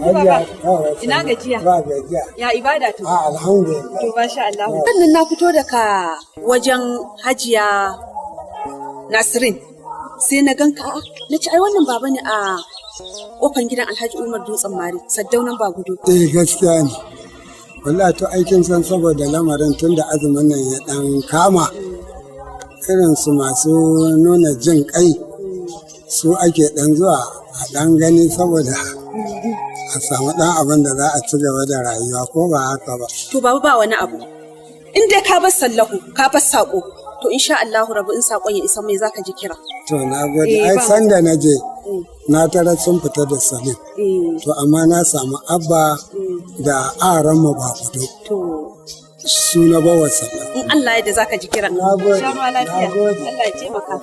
Sannu baba. Ina gajiya? Ba gajiya. Ya ibada to? A alhamdulillah. To masha Allah. Sannan na fito daga wajen Hajiya Nasirin. Sai na ganka a'a na ce ai wannan baba ne a kofan gidan Alhaji Umar Dutsen Mari, Saddaunan Bagudo. Eh gaskiya ne. Wallahi to aikin san saboda lamarin tun da azumin nan ya dan kama irin su masu nuna jin kai su ake dan zuwa a dan gani saboda a samu dan abin da za a ci gaba da rayuwa ko ba haka ba. To baba ba wani abu. In dai ka bar sallahu, ka bar sako, to insha Allahu rabu in sakon ya isa mai zaka ji kira. To na gode. Eh, Ai ba sanda na je na tarar sun fita da Salim. To amma na samu Abba da aran mu Bagudo. To Su na bawa sallah. in Allah ya da zaka ji kiran. Na gode, Sha ruwa lafiya. na gode. Allah ya taimaka.